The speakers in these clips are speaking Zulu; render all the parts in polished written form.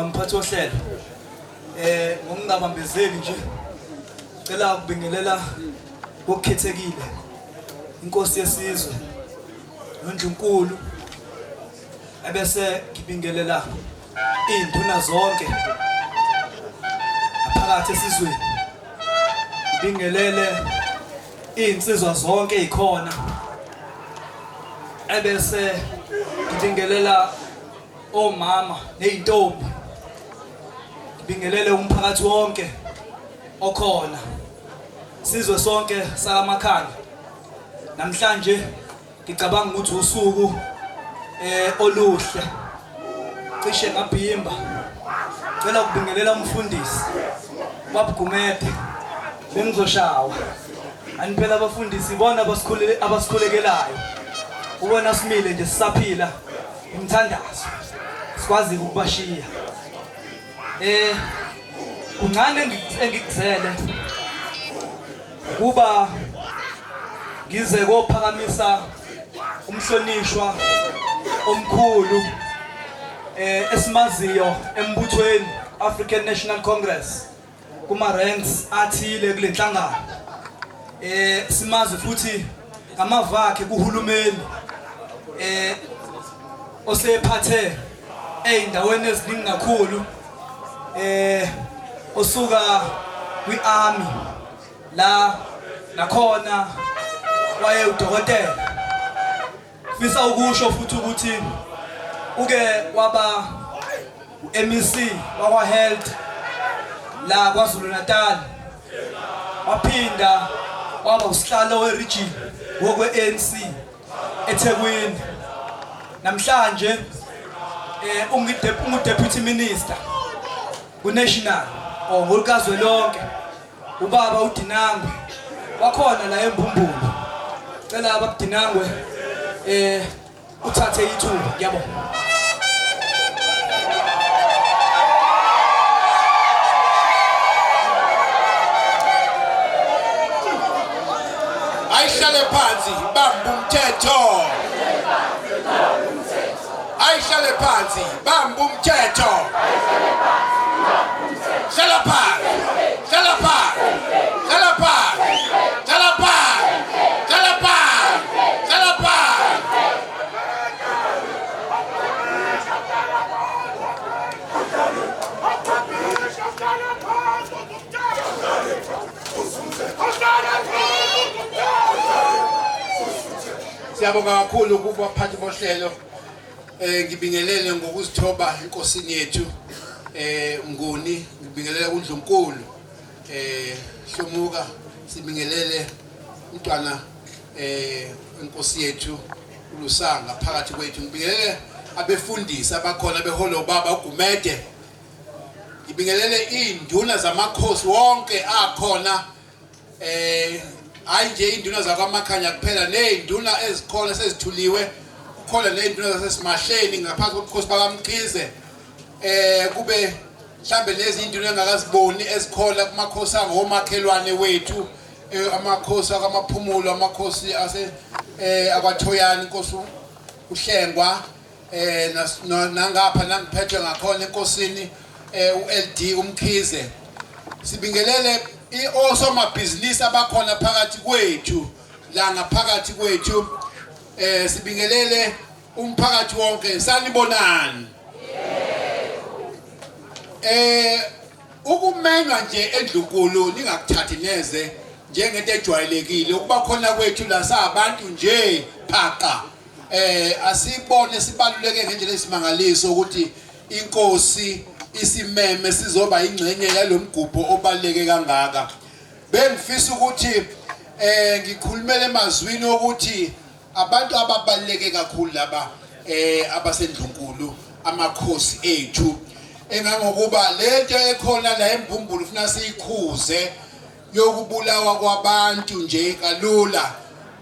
Ngiyabonga mphathi wohlelo. Ngokungabambezeli nje. Cela ukubingelela ngokukhethekile inkosi yesizwe noNdlunkulu ebese ngibingelela izinduna zonke phakathi esizweni. Ngibingelele izinsizwa zonke ezikhona ebese ngibingelela omama nezintombi ngibingelele umphakathi wonke okhona sizwe sonke sakaMakhanya namhlanje ngicabanga ukuthi usuku oluhle cishe ngabhimba cela ukubingelela umfundisi babugumede bengizoshawa ani phela abafundisi ibona abasikhulele abasikhulekelayo ubona simile nje sisaphila umthandazo sikwazi ukubashiya kuncane engikuzele kuba ngize kophakamisa umhlonishwa omkhulu esimaziyo embuthweni African National Congress kuma ranks athile kule nhlangano simazi futhi ngamava akhe kuhulumeni osephathe ezindaweni eziningi kakhulu osuka kwi-army la nakhona waye udokotela fisa ukusho futhi ukuthi uke waba u-MEC wakwa health la KwaZulu Natal waphinda waba usihlalo we-region wokwe-ANC eThekwini namhlanje ungu-deputy minister ku-national or ngolukazwelonke ubaba uDinangwe wakhona la eMbumbulu cela ababudinangwe uthathe ithuba ngiyabonga. Ayihlale phansi bamba umthetho. Ayihlale phansi bamba umthetho. Hlala phansi. Hlala phansi. Hlala phansi. Hlala phansi. Hlala phansi. Hlala phansi. Siyabonga kakhulu kubaphathi bohlelo. Ngibingelele ngokuzithoba enkosini yethu Mnguni, ngibingelele uNdlunkulu Hlomuka, sibingelele umntwana inkosi yethu uLusanga phakathi kwethu, ngibingelele abefundisi abakhona behola ubaba uGumede, ngibingelele induna zamakhosi wonke akhona hayi nje induna zakwaMakhanya kuphela nezinduna ezikhona sezithuliwe kukhona nezinduna zasesimahleni ngaphansi kobukhosi bakaMkhize kube mhlambe lezi induna engakaziboni ezikhona kumakhosi angomakhelwane wethu amakhosi akamaphumulo amakhosi ase akwaThoyana inkosi uHlengwa nangapha nangiphethwe ngakhona enkosini uLD uMkhize. Sibingelele osomabhizinisi abakhona phakathi kwethu la ngaphakathi kwethu sibingelele umphakathi wonke sanibonani. Ukumenywa nje endlunkulu ningakuthathi neze njengento ejwayelekile ukuba khona kwethu la sabantu nje phaqa asibone sibaluleke ngendlela esimangaliso ukuthi inkosi isimeme sizoba ingxenye yalomgubho obaluleke kangaka. Bengifisa ukuthi ngikhulumele emazwini ukuthi abantu ababaluleke kakhulu laba abasendlunkulu amakhosi ethu engangokuba lento ekhona la eMbumbulu ufuna siyikhuze yokubulawa kwabantu nje kalula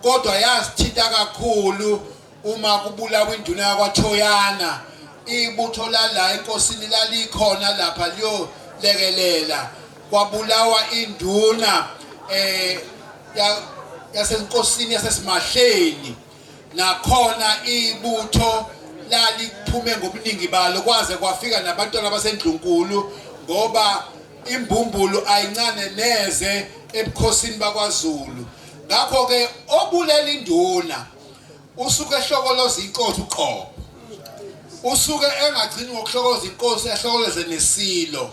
kodwa yasithinta kakhulu uma kubulawa induna yakwaThoyana ibutho lala enkosini lalikhona lapha liyolekelela kwabulawa induna yasenkosini yasesimahleni nakhona ibutho laliphume ngobuningi balo kwaze kwafika nabantwana basendlunkulu ngoba imbumbulu ayincane neze ebukhosini bakwaZulu. Ngakho-ke obulela induna usuke ehlokoloza inkosi uqobo, usuke engagcini ngokuhlokoloza inkosi ehlokoloze nesilo.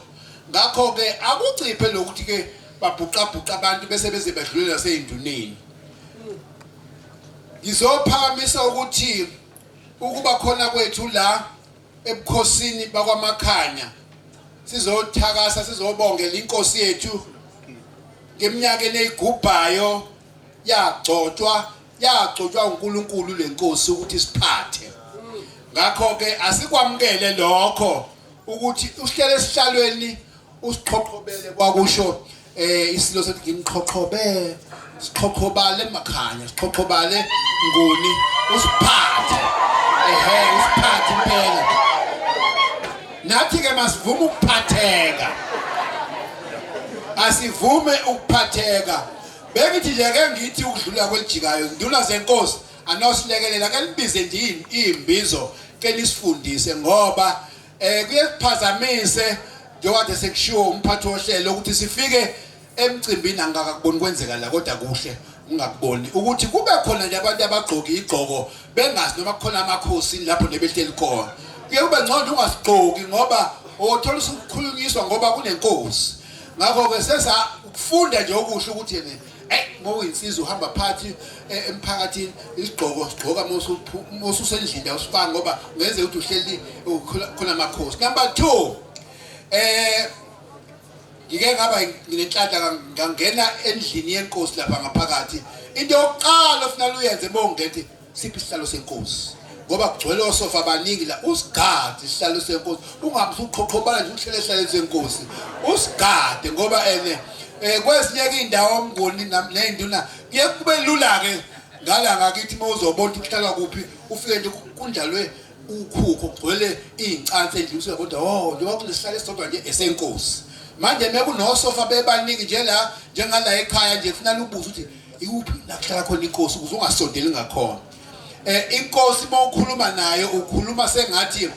Ngakho-ke akuciphe lokuthi-ke babhuqabhuqa abantu bese beze bedlulela nasey'nduneni. Ngizophakamisa ukuthi ukuba khona kwethu la ebukhosini bakwaMakhanya sizothakasa sizobongela inkosi yethu ngeminyaka eneyigubhayo yagcotshwa yagcotshwa uNkulunkulu lenkosi ukuthi siphathe. Ngakho ke asikwamukele lokho ukuthi uhlele esihlalweni usiqhoqhobele kwakusho eh isilo sethi ngimqhoqhobe siqhoqhobale makhanya siqhoqhobale nguni usiphathe ehe usiphathe impela nathi ke masivume ukuphatheka asivume ukuphatheka bengithi nje ke ngithi ukudlula kwelijikayo nduna zenkosi anosilekelela ke libize nje imbizo ke nisifundise ngoba Eh kuye kuphazamise njengoba sekushiwo umphathi wohlelo ukuthi sifike emcimbini angakakuboni kwenzeka la kodwa kuhle ungakuboni ukuthi kube khona nje abantu abagqoka igqoko bengazi noma kukhona amakhosi lapho nebehleli khona. Kuye kube ngcono ungasigqoki ngoba othola usukhulunyiswa ngoba kunenkosi. Ngakho-ke sesa ukufunda nje okuhle ukuthi yena Ey mawuyinsizwa uhamba phakathi eh, emphakathini isigqoko sigqoka mawususendlini awusifaki ngoba kungenzeka ukuthi uhleli khona amakhosi. Number 2 eh ngike ngaba nginenhlanhla ngangena endlini yenkosi lapha ngaphakathi. Into yokuqala ofanele uyenze bongeti siphi isihlalo senkosi ngoba kugcwele osofa abaningi la usigade isihlalo senkosi ungabe usuqhoqhobala nje uhlele esihlalweni senkosi usigade ngoba ene eh kwezinye indawo omnguni nezinduna kuye kube lula ke ngala ngakithi uma uzobona ukuthi kuhlalwa kuphi ufike nje kunjalwe ukhukho kugcwele iy'ncansi endlini usuke kodwa oh njengoba kunesihlalo esisodwa nje esenkosi manje mekunosofa bebaningi nje la njengala ekhaya nje kufanele ubuze ukuthi ikuphi la kuhlala khona inkosi ukuze ungasondeli ngakhona eh inkosi mawukhuluma nayo ukhuluma sengathi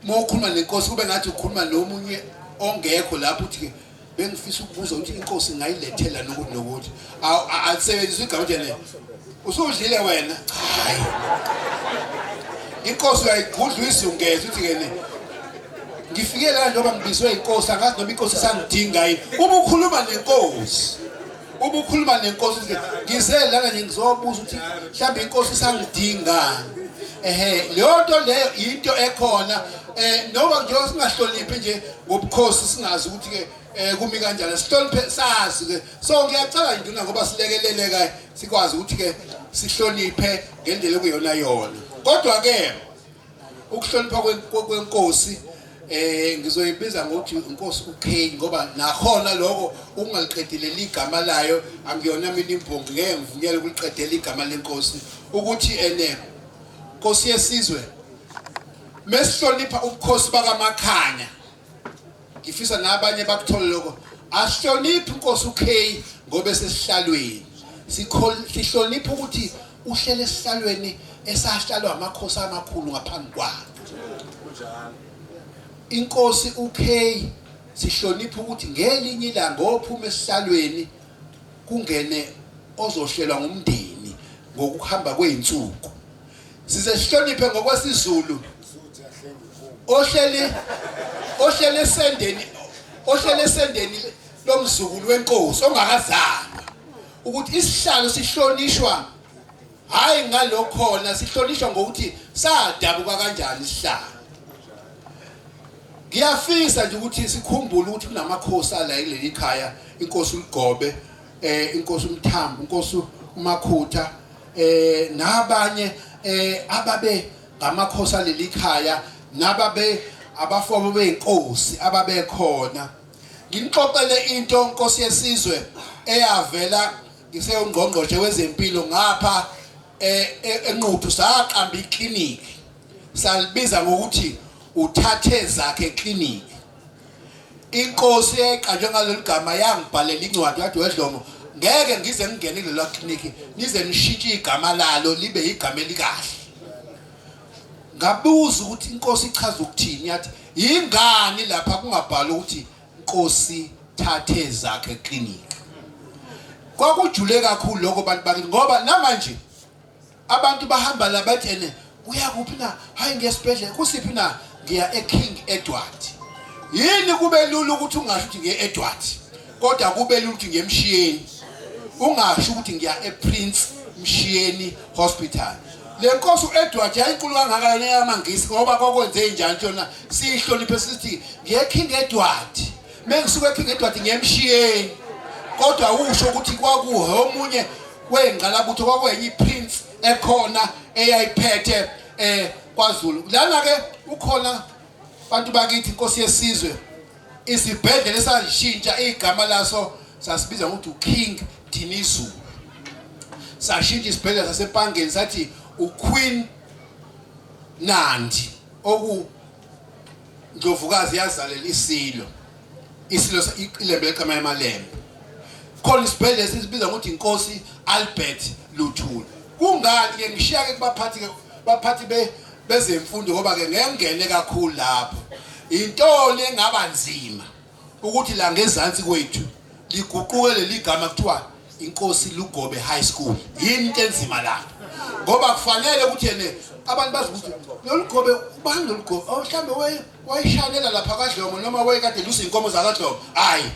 mawukhuluma nenkosi kube ngathi ukhuluma nomunye ongekho lapho uthi bengifisa ukubuza ukuthi inkosi ingayilethela nokuthi nokuthi alisebenzisi igama nje le usudlile wena hayi inkosi uyayigudla uyizungeze uthi ke le ngifike la njengoba ngibizwe inkosi angazi noma inkosi isangidinga yini uma ukhuluma nenkosi uma ukhuluma nenkosi uthi ngize lana nje ngizobuza ukuthi mhlawumbe inkosi isangidinga ehe leyo nto leyo into ekhona eh noma nje singahloniphi nje ngobukhosi singazi ukuthi ke eh kumi kanjani sihloniphe sazi ke so ngiyacela induna ngoba silekelele ke sikwazi ukuthi ke sihloniphe ngendlela okuyona yona kodwa ke Ukuhlonipha kwenkosi eh ngizoyibiza ngokuthi inkosi uK ngoba nakhona lokho ukungaliqedeleli igama layo angiyona mina imbongi ngeke ngivunyelwe ukuliqedela igama lenkosi ukuthi ene Nkosi yesizwe mesihlonipha ubukhosi bakaMakhanya ngifisa nabanye bakuthole lokho asihloniphi inkosi uK ngoba esesihlalweni sihlonipha ukuthi uhlele esihlalweni esahlalwa amakhosi amakhulu ngaphambi kwakhe inkosi uK sihlonipha ukuthi ngelinye ilanga ophuma esihlalweni kungene ozohlelwa ngumndeni ngokuhamba kwey'nsuku size sihloniphe ngokwesiZulu ohleli ohleli esendeni ohleli esendeni lomzukulu wenkosi ongakazalwa ukuthi isihlalo sihlonishwa hayi ngalokhona sihlonishwa ngokuthi sadabuka kanjani isihlalo ngiyafisa nje ukuthi sikhumbule ukuthi kunamakhosi ala kuleli khaya inkosi uLigobe eh inkosi uMthambo inkosi uMakhutha eh nabanye eh ababe ngamakhosi aleli khaya nababe abafowabo beyinkosi ababekhona nginixoxele into nkosi yesizwe eyavela ngisewungqongqoshe wezempilo ngapha eh, eh, enquthu saqamba ikliniki salibiza ngokuthi uthathe zakhe clinic Inkosi eqanjwe ngaleli gama yangibhalela incwadi yathi wedlomo ngeke ngize ngingene kulelo kliniki nize nishintshe igama lalo libe igama elikahle. Ngabuza ukuthi inkosi ichaza ukuthini, yathi yingani lapha kungabhalwa ukuthi Nkosi Thathe Zakhe Clinic. Kwakujule kakhulu lokho bantu bakithi, ngoba namanje abantu bahamba la bathi ene uya kuphi na, hayi ngesibhedlela kusiphi na, ngiya eKing Edward. Yini kube lula ukuthi ungasho ukuthi ngiye Edward, kodwa kube lula ukuthi ngiye eMshiyeni, ungasho ukuthi ngiya ePrince Mshiyeni Hospital. Le nkosi uEdward yayinkulu kangaka yona yamaNgisi, ngoba kwakwenze njani yona siyihloniphe sithi ngiye King Edward, mengisuka eKing Edward ngiye eMshiyeni, kodwa usho ukuthi kwakuhomunye wengqalabutho, kwakwenye iprince ekhona eyayiphethe kwaZulu. Lana ke ukhona bantu bakithi inkosi yesizwe, isibhedlela esashintsha igama laso sasibiza ngokuthi uKing Dinizulu, sashintsha isibhedlela saseMpangeni sathi uQueen Nandi, oku Ndlovukazi yazalela isilo, isilo ilembe leqema emalembe. Khona isibhedlela sisibiza ngokuthi inkosi Albert Luthuli. Kungani ke ngishiya ke kubaphathi ke baphathi bezemfundo, ngoba ke ngeke ngene kakhulu lapho. Intoni engaba nzima ukuthi la ngezansi kwethu liguquke leli gama kuthiwa inkosi Lugobe High School? Yini into enzima lapho? Ngoba kufanele ukuthi yena abantu bazi ukuthi lolu gobe ubani, lolu gobe, oh mhlambe wayishanela lapha kaDlomo, noma wayekade lusa inkomo zakaDlomo. Hayi.